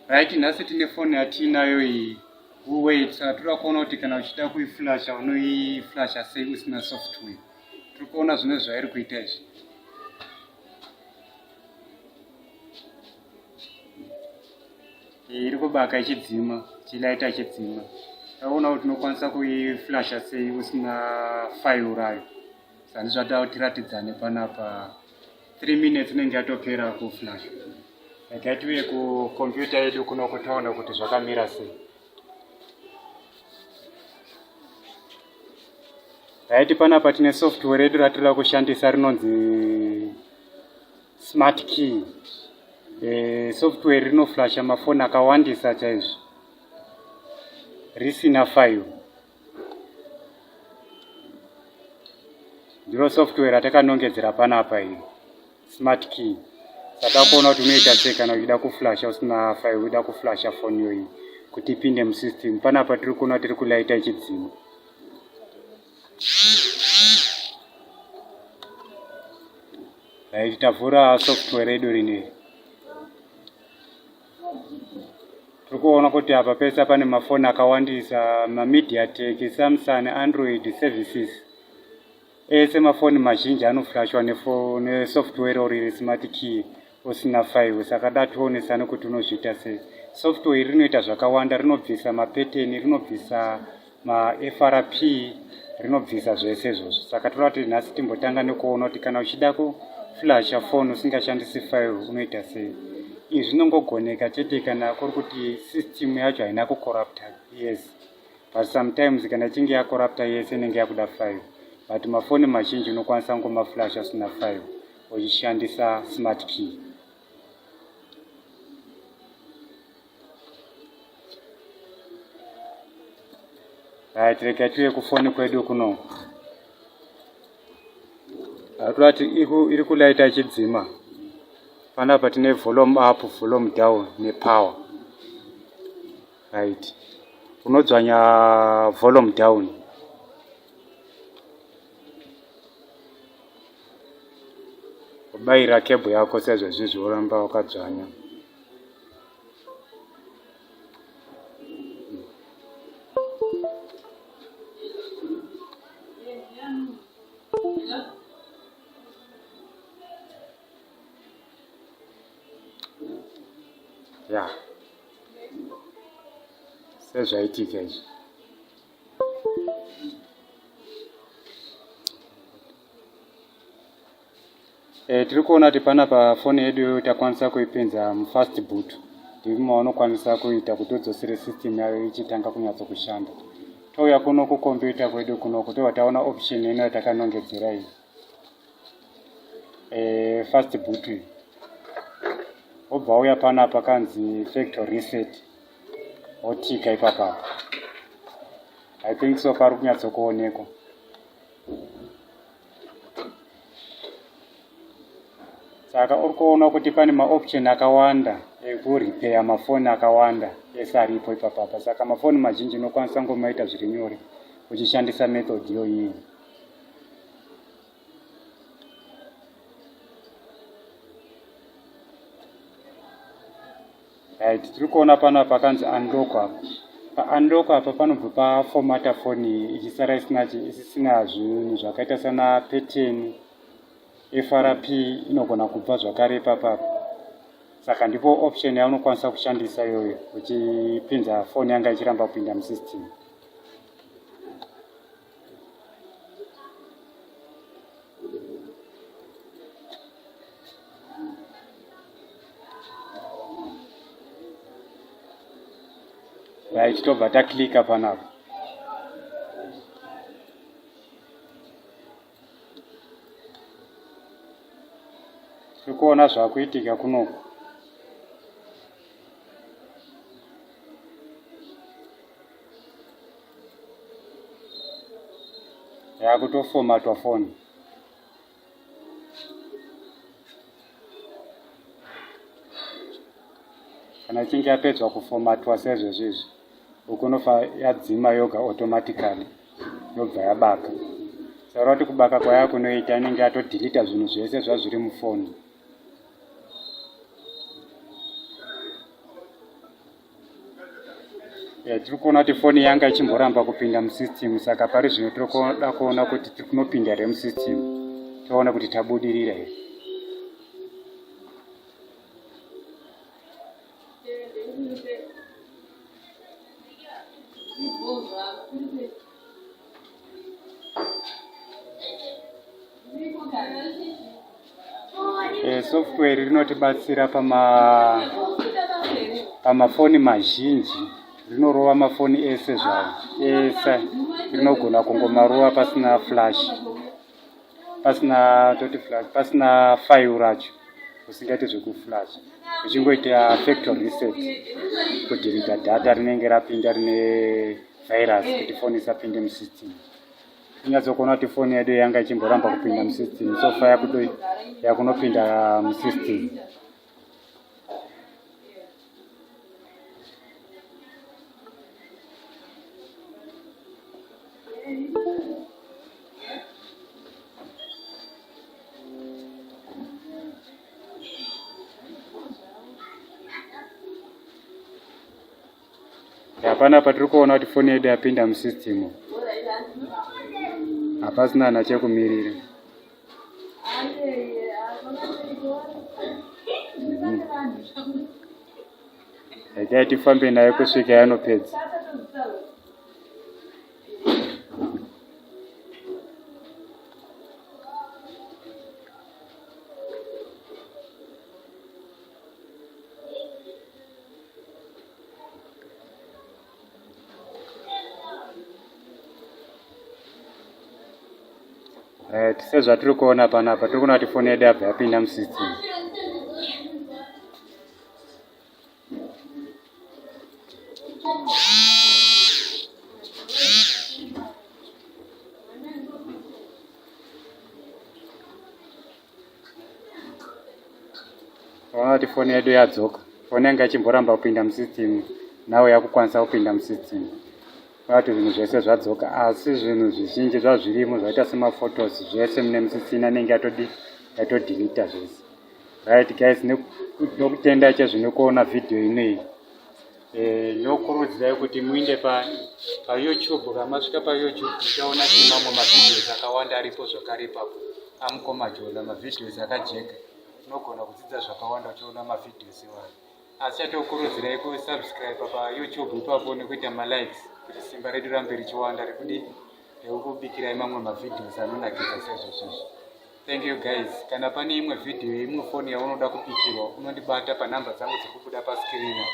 Right, nhasi tine foni yatiinayo iyi Huawei. Saka toda kuona kuti kana uchida kuiflasha unoiflasha sei usina software. Tiri kuona zvino zvairi kuita izvi. Iri kubaka ichidzima, ichilaita ichidzima. Taona kuti unokwanisa kuiflasha sei usina file rayo. Saka ndizvatoda kuti tiratidzane panapa. 3 minutes inenge yatopera kuflash. Regai tiuye kukombiyuta yedu kuno kutaona kuti zvakamira sei. Right, panapa tine software redu ratinoda kushandisa rinonzi smart key. Software rinoflasha mafoni akawandisa chaizvo risina file. Ndiro software ratakanongedzera panapa iyi smart key. Saka kuona kuti unoita sei kana uchida kuflasha usina file, uchida kuflasha foni yoyi kuti ipinde musystem. Panapa tiri kuona tiri kulaita ichidzima. Right, tavhura software redu rineri. Tiri kuona kuti apa pese pane mafoni akawandisa, maMediatek, Samsung, Android services. Ese mafoni mazhinji anoflashwa nesoftware ori smart key usina file. Saka da tionesane kuti unozviita sei. Software iri rinoita zvakawanda, rinobvisa mapeteni, rinobvisa maFRP, rinobvisa zvese izvozvo. Saka toda kuti nhasi timbotanga nekuona kuti kana uchida kuflasha foni usingashandisi file unoita sei. Izvi zvinongogoneka chete kana kuri kuti system yacho haina kucorrupta, yes. But sometimes kana ichinge yacorrupta yese inenge yakuda file. But mafoni mazhinji unokwanisa kungomaflasha usina file uchishandisa smart key. Right, rega tiuye kufoni kwedu kuno. Haturati iri kulaita ichidzima. Panapa tine volume up, volume down nepower. Right. Unodzvanya volume down. Ubayira cable yako sezvezvizvi woramba wakadzvanya. Ya, sezvaitika izvi. Tiri kuona kuti panapa foni yedu takwanisa kuipinza mufast boot. Ndimo maunokwanisa kuita kuti udzosere system yayo ichitanga kunyatso kushanda. Touya kuno kukombiyuta kwedu kunoku tobva taona option ino yatakanongedzera iyi. Fast boot iyi. Wobva wauya panapa kanzi factory reset. Wotika ipapa. I think so pari kunyatsokuonekwa. Saka uri kuona kuti pane maoption akawanda ekurepair mafoni akawanda ese aripo ipapapa. Saka mafoni mazhinji unokwanisa ngomaita zviri nyore uchishandisa method iyoyi. Right, tiri kuona pano pakanzi unlock apa. Pa unlock apa panobva pafomata foni iyi ichisara isisina zvinhu zvakaita sana pattern, FRP inogona kubva zvakare ipapapa. Saka ndipo option yaunokwanisa kushandisa iyoyo uchipinza foni yanga ichiramba kupinda musystem. Right, tobva taklika panapa. Tiri kuona zvakuitika kunoku. Yakutofomatwa foni. Kana ichinge yapedzwa kufomatwa sezvezvi izvi, uku unofa yadzima yoga automatically yobva yabaka. Saka kuti kubaka kwayo kunoita inenge yatodelita zvinhu zvese zvazviri mufoni. Eh, tiri kuona kuti foni yanga ichimboramba kupinda musystem, saka pari zvino tiri kuda kuona kuti tiri kunopinda here musystem, toona kuti tabudirira here. Eh, software rinotibatsira pamafoni mazhinji, rinorova mafoni ese zvawo ese, rinogona kungomarova pasina flash, pasina toti flash, pasina file racho, usingaite zvekuflash, uchingoita factory reset kudhirita data rinenge rapinda rine virus kuti foni isapinde musystem. Kunyatsokuona kuti foni yedu yanga ichimboramba kupinda musystem, so far yakuto yakunopinda musystem. Hapana patiri kuona kuti foni yedu yapinda musystem, hapasina na chekumirira. Regai tifambe nayo kusvika yanopedza. Right, sezvatiri kuona panapa, tiri kuona kuti foni yedu yabva yapinda musystem. Ona kuti foni yedu yadzoka. Foni yanga ichimboramba kupinda musystem, nawo yakukwanisa kupinda musystem. Ona kuti zvinhu zvese zvadzoka, asi zvinhu zvizhinji zvazvirimo zvaita semafotos zvese mune musisina, anenge yatodi yatodhilita zvese. Right guys, nokutenda chezvino kuona vhidhiyo inoyi. Ndinokurudzirai kuti muinde paYouTube. Kana masvika paYouTube, muchaona kuti mamwe mavideos akawanda aripo zvakare ipapo amukoma Jola, mavideos akajeka. Unogona kudzidza zvakawanda uchiona mavideos iwayo, asi chatokurudzirai kusubscribe paYouTube ipapo nekuita malikes kuti simba redu rambe richiwanda rekudi rekukubikirai mamwe mavideos anonakidza saizvozvizvi. Thank you guys. Kana pane imwe vhidhiyo yeimwe foni yaunoda kubikirwa, unondibata panhamba dzangu dziri kubuda pascreen.